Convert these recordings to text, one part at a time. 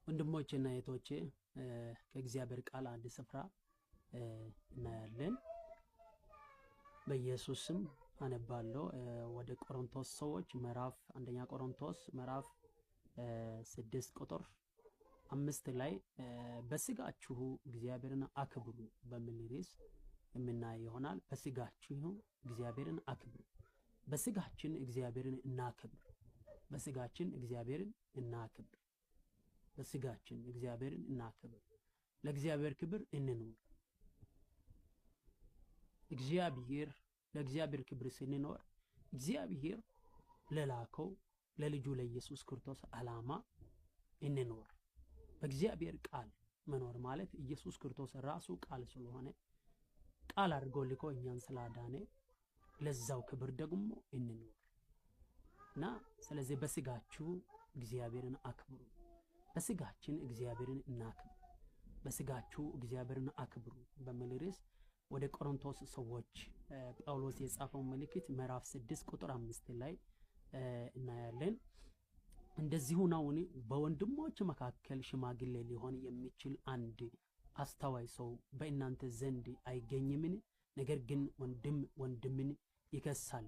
ወንድሞቼና እህቶቼ፣ ከእግዚአብሔር ቃል አንድ ስፍራ እናያለን። በኢየሱስ ስም አነባለሁ። ወደ ቆሮንቶስ ሰዎች ምዕራፍ፣ አንደኛ ቆሮንቶስ ምዕራፍ 6 ቁጥር 5 ላይ በስጋችሁ እግዚአብሔርን አክብሩ በሚል ርዕስ የምናይ ይሆናል። በስጋችሁ እግዚአብሔርን አክብሩ። በስጋችን እግዚአብሔርን እናክብር። በስጋችን እግዚአብሔርን እናክብር። በስጋችን እግዚአብሔርን እናክብር። ለእግዚአብሔር ክብር እንኑር። ለእግዚአብሔር ክብር ስንኖር እግዚአብሔር ለላከው ለልጁ ለኢየሱስ ክርስቶስ ዓላማ እንኖር። በእግዚአብሔር ቃል መኖር ማለት ኢየሱስ ክርስቶስ ራሱ ቃል ስለሆነ፣ ቃል አድርጎ ልኮ እኛን ስላዳነ ለዛው ክብር ደግሞ እንኖር። እና ስለዚህ በስጋችሁ እግዚአብሔርን አክብሩ። በስጋችን እግዚአብሔርን እናክብር። በስጋችሁ እግዚአብሔርን አክብሩ በሚል ርዕስ ወደ ቆሮንቶስ ሰዎች ጳውሎስ የጻፈው መልእክት ምዕራፍ 6 ቁጥር 5 ላይ እናያለን። እንደዚሁ ነውን? በወንድሞች መካከል ሽማግሌ ሊሆን የሚችል አንድ አስተዋይ ሰው በእናንተ ዘንድ አይገኝምን? ነገር ግን ወንድም ወንድምን ይከሳል፣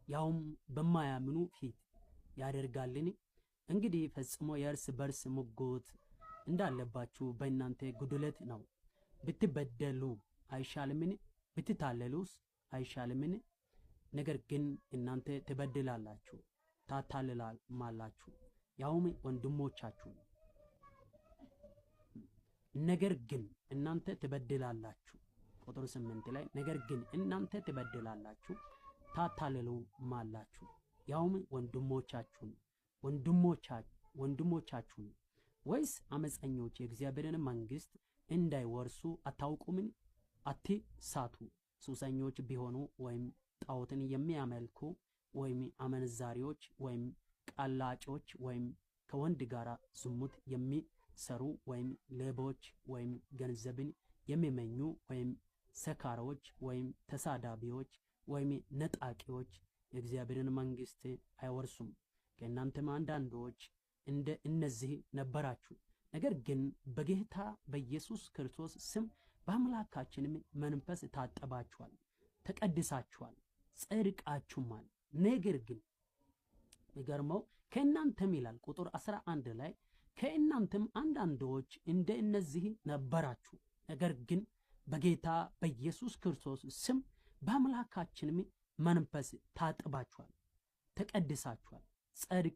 ያውም በማያምኑ ፊት ያደርጋልን? እንግዲህ ፈጽሞ የእርስ በርስ ሙግት እንዳለባችሁ በእናንተ ጉድለት ነው። ብትበደሉ አይሻልምን? ብትታለሉስ አይሻልምን? ነገር ግን እናንተ ትበድላላችሁ፣ ታታልላማላችሁ፣ ያውም ወንድሞቻችሁ። ነገር ግን እናንተ ትበድላላችሁ። ቁጥር 8 ላይ ነገር ግን እናንተ ትበድላላችሁ፣ ታታልሉማላችሁ፣ ያውም ወንድሞቻችሁን ወንድሞቻችሁን። ወይስ አመፀኞች የእግዚአብሔርን መንግሥት እንዳይወርሱ አታውቁምን? አትሳቱ። ሱሰኞች ቢሆኑ ወይም ጣዖትን የሚያመልኩ ወይም አመንዛሪዎች ወይም ቀላጮች ወይም ከወንድ ጋር ዝሙት የሚሰሩ ወይም ሌቦች ወይም ገንዘብን የሚመኙ ወይም ሰካሮች ወይም ተሳዳቢዎች ወይም ነጣቂዎች የእግዚአብሔርን መንግሥት አይወርሱም። ከእናንተም አንዳንዶች እንደ እነዚህ ነበራችሁ። ነገር ግን በጌታ በኢየሱስ ክርስቶስ ስም በአምላካችንም መንፈስ ታጥባችኋል፣ ተቀድሳችኋል፣ ጸድቃችሁማል። ነገር ግን የሚገርመው ከእናንተም ይላል ቁጥር 11 ላይ፣ ከእናንተም አንዳንዶች እንደ እነዚህ ነበራችሁ። ነገር ግን በጌታ በኢየሱስ ክርስቶስ ስም በአምላካችንም መንፈስ ታጥባችኋል፣ ተቀድሳችኋል፣ ጸድቃችኋል።